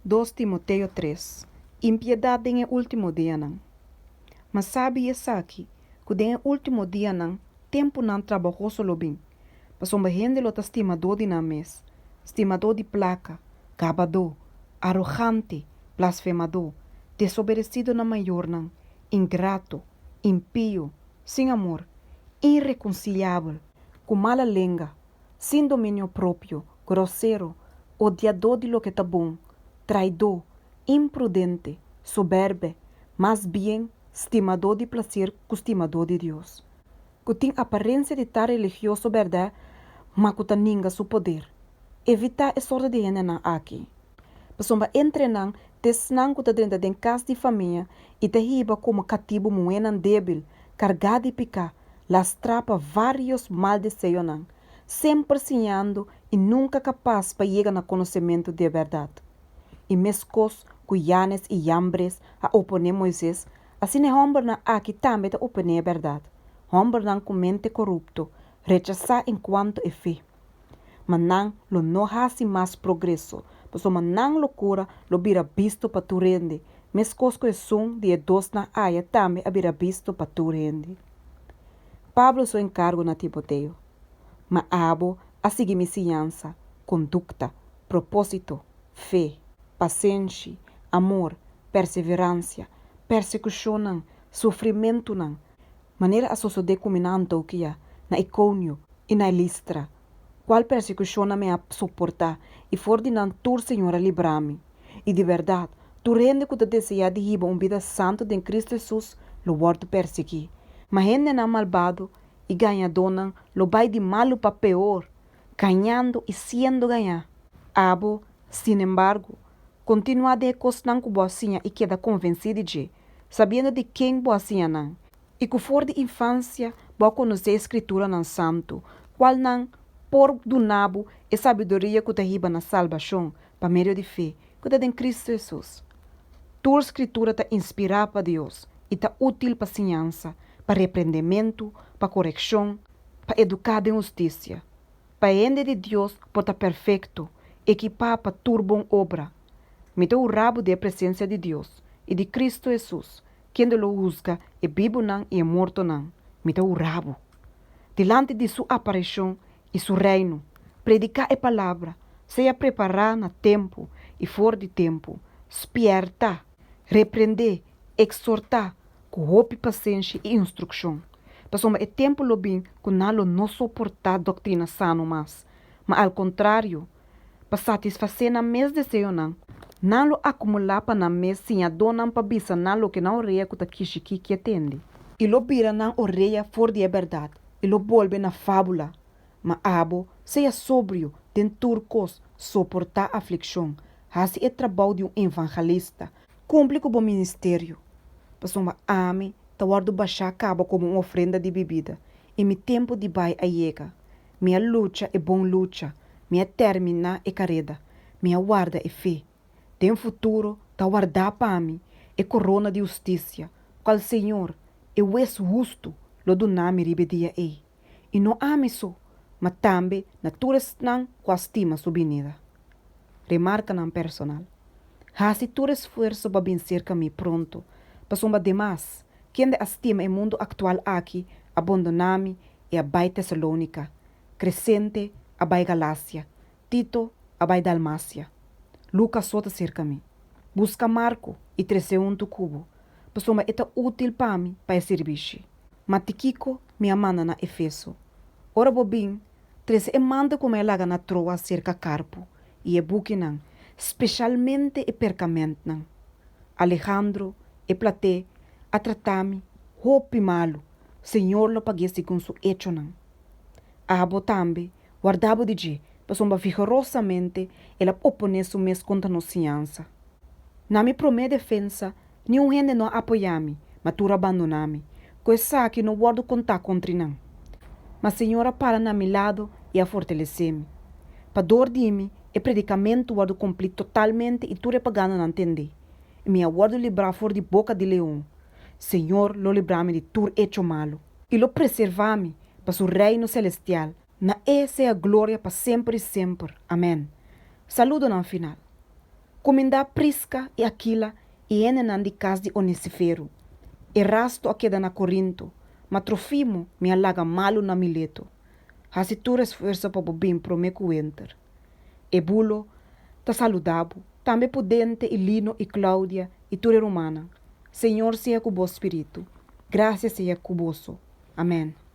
Dos Timoteo tres, Impiedat den e último dianan. Ma sabi esaki, ku den e último dianan tempunan trabahoso lo bin, pasobra hende lo ta stimadó di nan mes, stimadó di plaka, gabadó, arogante, blasfemadó, desoberesido na mayornan, ingrato, impio, sin amor, irekonsiliabel, ku mala lenga, sin dominio propio, grosero, odiadó di loke ta bon, traidó, imprudente, sobèrbè, mas bien stimadó di plaser ku stimadó di Dios, ku tin aparensia di ta religioso bèrdè ma ku ta ninga su poder. Evitá e sorto di hendenan aki. Pasobra entre nan ta esnan ku ta drenta den kas di famia i ta hiba komo katibu muhénan débil, kargá di piká, lastrá pa vários mal deseonan, semper siñando i nunka kapas pa yega na konosementu di e bèrdat. I meskos ku Yanes i Yambres a oponé Moises, asina e hòmbernan aki tambe ta oponé e bèrdat, hòmbernan ku mente korupto, rechasá enkuanto e fe. Ma nan lo no hasi mas progreso, pasobra nan lokura lo bira bisto pa tur hende, meskos ku esun di e dosnan aya tambe a bira bisto pa tur hende. Pablo su enkargo na Timoteo. Ma abo a sigui mi siñansa, kondukta, propósito, fe, pasenshi, amor, perseveransia, persekushonnan, sufrimentunan, manera a sosodé ku mi na Antokia, na Ikonio i na Listra, kual persekushonnan mi a soportá, i for di nan tur Señor a libra mi. I di bèrdat, tur hende ku ta deseá di hiba un bida santu den Kristu Hesus lo wòrdu persiguí. Ma hendenan malbado i gañadónan lo bai di malu pa peor, gañando i siendo gañá. Abo, sinembargo, kontinuá den e kosnan ku bo a siña i keda konvensí di dje, sabiendo di ken bo a siña nan, i ku for di infansia bo a konosé e Skrituranan Santu, kualnan por duna bo e sabiduria ku ta hiba na salbashon pa medio di fe ku ta den Kristu Hesus. Tur Skritura ta inspirá pa Dios i ta útil pa siñansa, pa reprendementu, pa korekshon, pa eduká den hustisia, pa e hende di Dios por ta perfekto, ekipá pa tur bon obra. Mi ta hurá bo den e presensia di Dios i di Kristu Hesus, kende lo husga e bibunan i e mortonan, mi ta hurá bo, dilanti di su aparishon i su Reino, prediká e palabra, sea prepará na tempu i for di tempu, spièrta, reprendé, eksortá ku hopi pasenshi i instrukshon, pasobra e tempu lo bin ku nan lo no soportá doktrina sano mas, ma al kontrario, pa satisfasé nan mes deseonan, nan lo akumulá pa nan mes siñadónan pa bisa nan loke nan orea ku ta kishikí kier tende. I lo bira nan orea for di e bèrdat i lo bolbe na fábula. Ma abo, sea sobrio den tur kos, soportá aflikshon, hasi e trabou di un evangelista, kumpli ku bo ministerio. Pasobra ami ta wòrdu bashá kaba komo un ofrenda di bibida, i mi tempu di bai a yega. Mi a lucha e bon lucha, mi a terminá e kareda, mi a warda e fe. Den futuro ta wardá pa mi e korona di hustisia, kual Señor, e Hues hustu, lo duna mi riba e dia ei. I no ami so, ma tambe na tur esnan ku a stima su binida. Remarkanan personal. Hasi tur esfuerso pa bin serka mi pronto, pasobra Demas, kende a stima e mundu aktual aki, a bandoná mi i a bai Tesalónika, Kresente a bai Galasia, Tito a bai Dalmasia. Lukas so ta serka mi. Buska Marko i tres'é huntu ku bo, pasobra e ta útil pa mi pa e sirbishi. Ma Tikiko mi a manda na Efeso. Ora bo bin, trese e manta ku mi a laga na Troas serka Karpo i e bukinan, speshalmente e perkamentnan. Alejandro, e platé, a trata mi hopi malu. Señor lo pag'é segun su echonan. Abo tambe, warda bo di dje, pasobra vigorosamente el a oponé su mes kontra nos siñansa. Na mi promé defensa, niun hende no a apoyá mi, ma tur a bandoná mi. Ku esaki no wòrdu kontá kontri nan. Ma Señor a para na mi lado i a fortalesé mi. Pa dor di mi, e predikamentu wòrdu kumplí totalmente i tur e paganonan tendé, i mi a wòrdu librá for di boka di leon. Señor lo libra mi di tur echo malu. I lo preservá mi pa su Reino selestial. Na E sea gloria pa semper i semper. Amèn. Saludonan final. Kumindá Priska i Akila i hendenan di kas di Onesifero. Erasto a keda na Korinto, ma Trofimo mi a laga malu na Mileto. Hasi tur esfuerso pa bo bin promé ku wenter. Ebulo ta saludá bo, tambe Pudente i Lino i Klaudia i tur e rumannan. Señor sea ku bo spiritu. Grasia sea ku boso. Amèn.